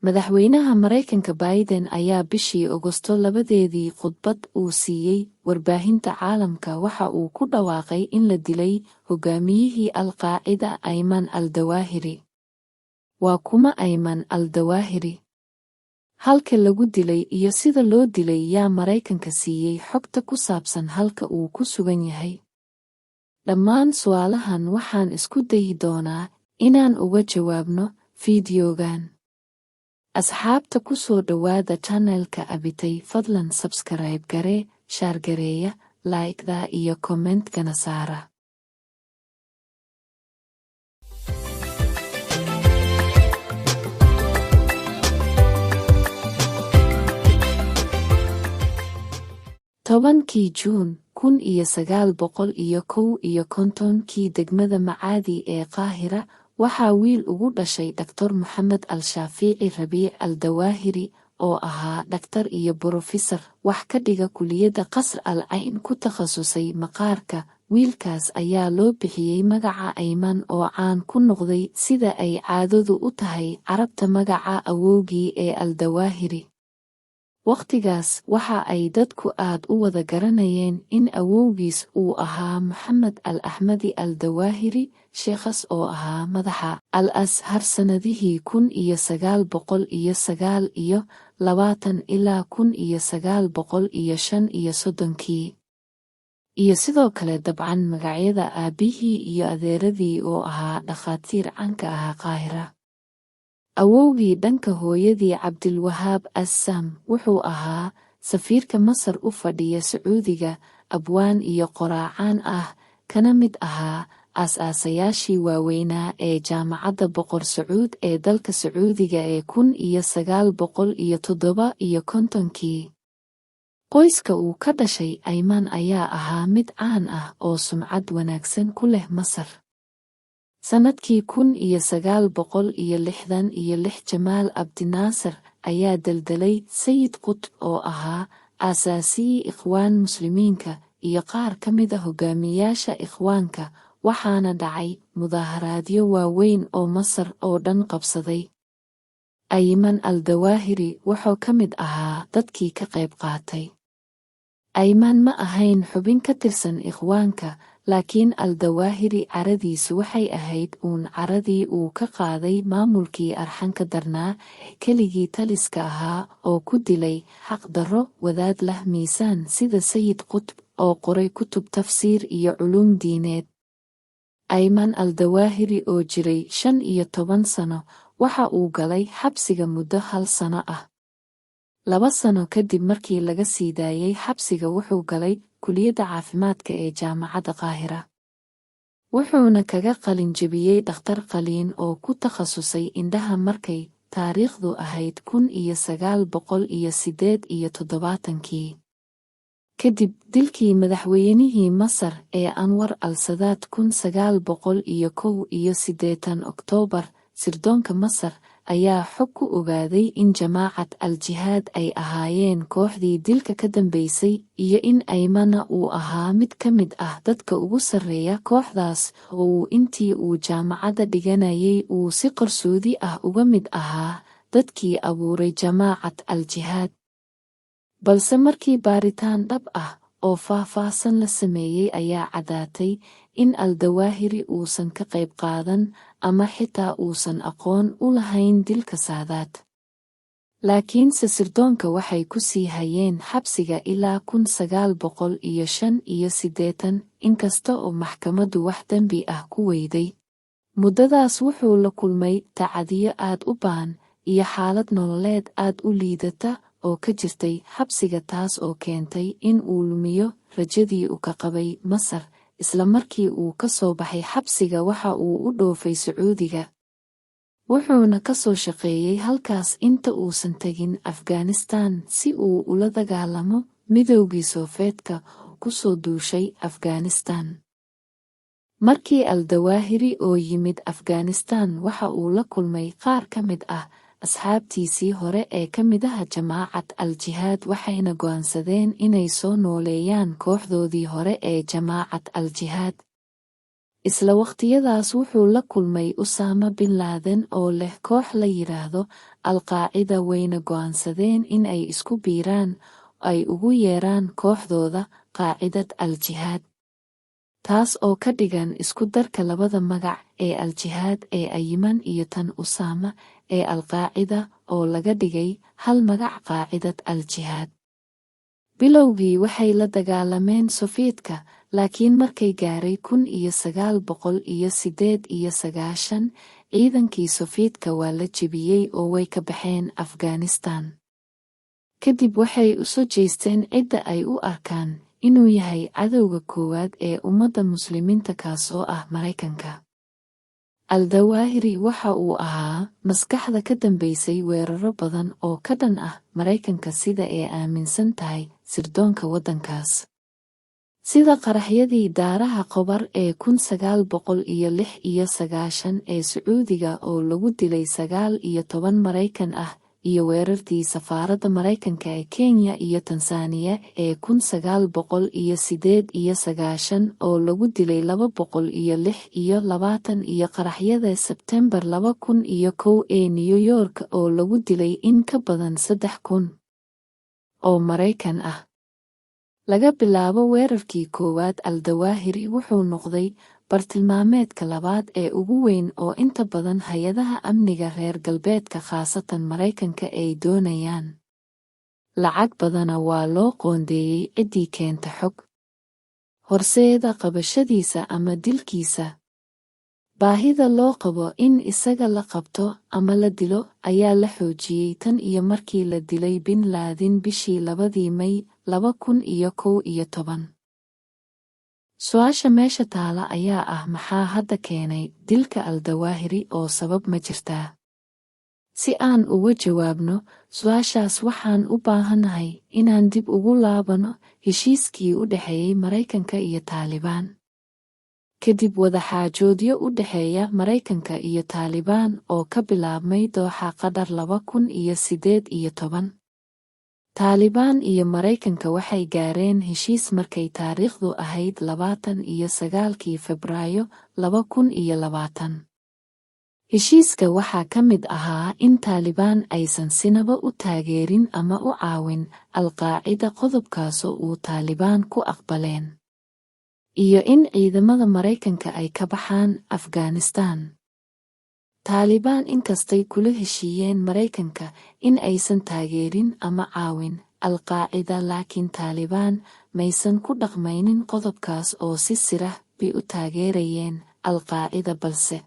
Madaxweynaha Maraykanka Biden ayaa bishii Ogosto 2-deedii khudbad uu siiyey warbaahinta caalamka waxa uu ku dhawaaqay in la dilay hogaamiyihii Al-Qaacida Ayman al-Dawaahiri. Waa kuma Ayman al-Dawaahiri? Halka lagu dilay iyo sida loo dilay? Yaa Maraykanka siiyey xogta ku saabsan halka uu ku sugan yahay? Dhammaan su'aalahan waxaan isku dayi doonaa inaan uga jawaabno fiidiyoogan. Asxaabta, ku soo dhowaada channelka Abitay. Fadlan subscribe garee, share gareeya, like-da iyo comment-gana saara. 10-kii Juun 1951-kii, degmada Macaadi ee Qaahira waxaa wiil ugu dhashay Dhaktor Moxamed Al-Shaafici Rabiic Al-Dawaahiri, oo ahaa dhaktar iyo borofisar wax ka dhiga kuliyadda Qasr al Cayn, ku takhasusay maqaarka. Wiilkaas ayaa loo bixiyey magaca Ayman, oo caan ku noqday, sida ay caadadu u tahay Carabta, magaca awowgii ee Al-Dawaahiri. Wakhtigaas waxa ay dadku aad u wada garanayeen in awowgiis uu ahaa Moxamed al Axmadi al Dawaahiri, sheekhas oo ahaa madaxa Al Ashar sannadihii 1929 ilaa 1935-kii, iyo sidoo kale dabcan magacyada aabbihii iyo adeeradii oo ahaa dhakhaatiir caanka ahaa Qaahira. Awowgii dhanka hooyadii, Cabdilwahaab Assam, wuxuu ahaa safiirka Masar u fadhiya Sacuudiga, abwaan iyo qoraacaan ah, kana mid ahaa aas-aasayaashii waaweynaa ee Jaamacadda Boqor Sacuud ee dalka Sacuudiga ee 1957-kii. Qoyska uu ka dhashay Ayman ayaa ahaa mid caan ah oo sumcad wanaagsan ku leh Masar. Sannadkii 1966, Jamaal Abdinaasir ayaa deldelay Sayid Qutb, oo ahaa aasaasiyii Ikhwaan Muslimiinka iyo qaar ka mida hogaamiyaasha Ikhwaanka, waxaana dhacay mudaaharaadyo waaweyn oo Masar oo dhan qabsaday. Ayman al-Dawaahiri wuxuu ka mid ahaa dadkii ka qayb qaatay. Ayman ma ahayn xubin ka tirsan Ikhwaanka, laakiin al-Dawaahiri caradiisu waxay ahayd uun caradii uu ka qaaday maamulkii arxanka darnaa keligii taliska ahaa oo ku dilay xaq darro wadaad lah miisaan sida Sayid Qutb, oo qoray kutub tafsiir iyo culuum diineed. Ayman al-Dawaahiri oo jiray 15 sano waxa uu galay xabsiga muddo hal sano ah. 2 sano kadib markii laga sii daayey xabsiga, wuxuu galay kuliyadda caafimaadka ee Jaamacadda Qaahira, wuxuuna kaga qalin jebiyey dhakhtar qaliin oo ku takhasusay indhaha markay taariikhdu ahayd 1978-kii. Kadib dilkii madaxweynihii Masar ee Anwar al-Sadaat 1981 Oktoobar, sirdoonka Masar ayaa xog ku ogaaday in Jamaacat al-Jihaad ay ahaayeen kooxdii dilka ka dambeysay iyo in Aymana uu ahaa mid ka mid ah dadka ugu sarreeya kooxdaas, oo uu intii uu jaamacadda dhiganayay uu si qarsoodi ah uga mid ahaa dadkii abuuray Jamaacat al-Jihaad. Balse markii baaritaan dhab ah oo faahfaahsan la sameeyey ayaa caddaatay in al-Dawaahiri uusan ka qayb qaadan ama xitaa uusan aqoon u lahayn dilka Saadaat. Laakiinse sirdoonka waxay ku sii hayeen xabsiga ilaa 1985, inkasta oo maxkamaddu wax dembi ah ku weyday. Muddadaas wuxuu la kulmay tacadiyo aad u baan iyo xaalad nololeed aad u liidata oo ka jirtay xabsiga, taas oo keentay in uu lumiyo rajadii uu ka qabay Masar. Isla markii uu ka soo baxay xabsiga waxa uu u dhoofay Sacuudiga, wuxuuna ka soo shaqeeyey halkaas inta uusan tegin Afghanistan si uu ula dagaalamo Midowgii Soofeedka ku soo duushay Afghanistan. Markii al-Dawaahiri oo yimid Afghanistan, waxa uu la kulmay qaar ka mid ah asxaabtiisii hore ee ka midaha Jamaacat al-Jihaad, waxayna go'aansadeen inay soo nooleeyaan kooxdoodii hore ee Jamaacat al-Jihaad. Isla wakhtiyadaas wuxuu la kulmay Usaama bin Laaden, oo leh koox la yidhaahdo Al-Qaacida wayna go'aansadeen in ay isku biiraan ay ugu yeeraan kooxdooda Qaacidad Al-Jihaad, taas oo ka dhigan isku darka labada magac ee Al-Jihaad ee Ayiman iyo tan Usaama ee Al-Qaacida oo laga dhigay hal magac, Qaacidad Al-Jihaad. Bilowgii waxay la dagaalameen Sofiyetka, laakiin markay gaaray 1998 ciidankii Sofiyetka waa la jebiyey oo way ka baxeen Afghanistan. Kadib waxay u soo jeesteen cidda ay u arkaan inuu yahay cadowga koowaad ee ummadda Muslimiinta, kaasoo ah Maraykanka. Al-Dawaahiri waxa uu ahaa maskaxda ka dambeysay weeraro badan oo ka dhan ah Maraykanka, sida ay aaminsan tahay sirdoonka waddankaas, sida qaraxyadii daaraha Khobar ee 1996 ee Sacuudiga oo lagu dilay 19 Maraykan ah, iyo weerartii safaaradda Maraykanka ee Kenya iyo Tansaaniya ee 1998 oo lagu dilay 226, iyo qaraxyada Sebtembar 2001 ee New York oo lagu dilay in ka badan 3000 oo Maraykan ah. Laga bilaabo weerarkii koowaad, Al-Dawaahiri wuxuu noqday bartilmaameedka labaad ee ugu weyn oo inta badan hay-adaha amniga reer galbeedka, khaasatan Maraykanka, ay doonayaan. Lacag badana waa loo qoondeeyey ciddii keenta xog horseeda qabashadiisa ama dilkiisa. Baahida loo qabo in isaga la qabto ama la dilo ayaa la xoojiyey tan iyo markii la dilay Bin Laadin bishii 2dii May 2011. Su-aasha meesha taala ayaa ah, maxaa hadda keenay dilka Al-Dawaahiri oo sabab ma jirtaa? Si aan uga jawaabno su-aashaas, waxaan u baahanahay inaan dib ugu laabano heshiiskii u dhexeeyey Maraykanka iyo Taalibaan. Kadib wadaxaajoodyo u dhexeeya Maraykanka iyo Taalibaan oo ka bilaabmay Dooxa, Qatar 2018, Taalibaan iyo Maraykanka waxay gaareen heshiis markay taariikhdu ahayd 29kii Febraayo 2020. Heshiiska waxaa ka mid ahaa in Taalibaan aysan sinaba u taageerin ama u caawin Al-Qaacida, qodobkaasoo uu Taalibaan ku aqbaleen, iyo in ciidamada Maraykanka ay ka baxaan Afghanistan. Taalibaan inkastay kula heshiiyeen Maraykanka in aysan taageerin ama caawin Al-Qaacida, laakiin Taalibaan maysan ku dhaqmaynin qodobkaas oo si sirah bay u taageerayeen Al-Qaacida, balse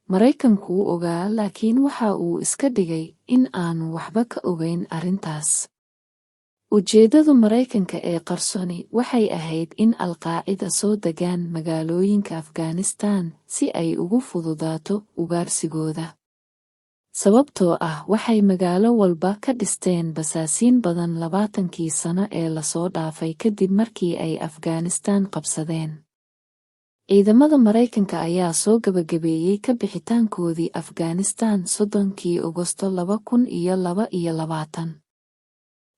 Maraykanku wuu ogaa, laakiin waxa uu iska dhigay in aanu waxba ka ogayn arrintaas. Ujeeddadu Maraykanka ee qarsoni waxay ahayd in Al-Qaacida soo degaan magaalooyinka Afghanistan si ay ugu fududaato ugaarsigooda, sababtoo ah waxay magaalo walba ka dhisteen basaasiin badan 20kii sano ee lasoo dhaafay kadib markii ay Afghanistan qabsadeen. Ciidamada Maraykanka ayaa soo gabagabeeyey ka bixitaankoodii Afghanistan 30kii Ogosto 2022.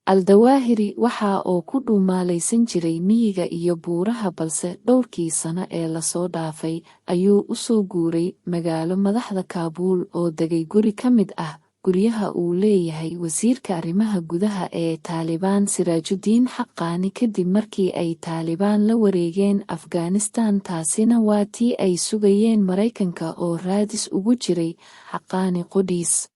Al-Dawaahiri waxa oo ku dhuumaalaysan jiray miyiga iyo buuraha, balse dhowrkii sano ee lasoo dhaafay ayuu u soo guuray magaalo madaxda Kaabuul oo degay guri ka mid ah guryaha uu leeyahay wasiirka arrimaha gudaha ee Taalibaan Siraajudiin Xaqaani, kadib markii ay Taalibaan la wareegeen Afghanistan. Taasina waa tii ay sugayeen Maraykanka oo raadis ugu jiray Xaqaani qudhiis.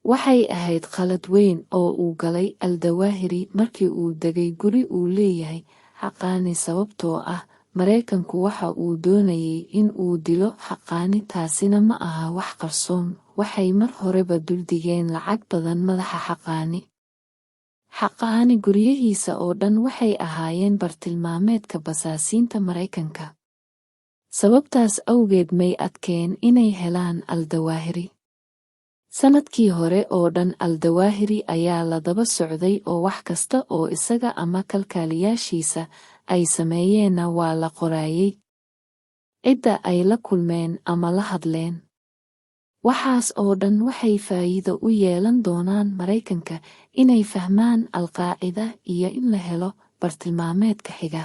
Waxay ahayd khalad weyn oo uu galay Al-Dawaahiri markii uu degay guri uu leeyahay Xaqaani, sababtoo ah Maraykanku waxa uu doonayay in uu dilo Xaqaani. Taasina ma aha wax qarsoon, waxay mar horeba duldhigeen lacag badan madaxa Xaqaani. Xaqaani guryihiisa oo dhan waxay ahaayeen bartilmaameedka basaasiinta Maraykanka. Sababtaas awgeed may adkeen inay helaan Al-Dawaahiri. Sanadkii hore oo dhan Al-Dawaahiri ayaa la daba socday oo wax kasta oo isaga ama kalkaaliyaashiisa ay sameeyeenna waa la qoraayay, cidda ay la kulmeen ama la hadleen. Waxaas oo dhan waxay faa'iido u yeelan doonaan Maraykanka inay fahmaan Al-Qaacida iyo in la helo bartilmaameedka xiga.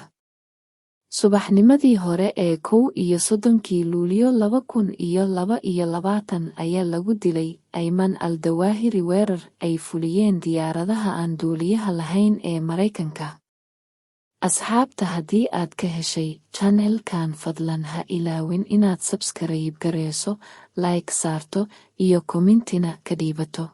Subaxnimadii hore ee 31-kii Luulyo 2022 ayaa lagu dilay Ayman al-Dawaahiri weerar ay fuliyeen diyaaradaha aan duuliyaha lahayn ee Maraykanka. Asxaabta, haddii aad ka heshay channelkan, fadlan ha ilaawin inaad subscribe gareyso, like saarto iyo commentina ka dhiibato.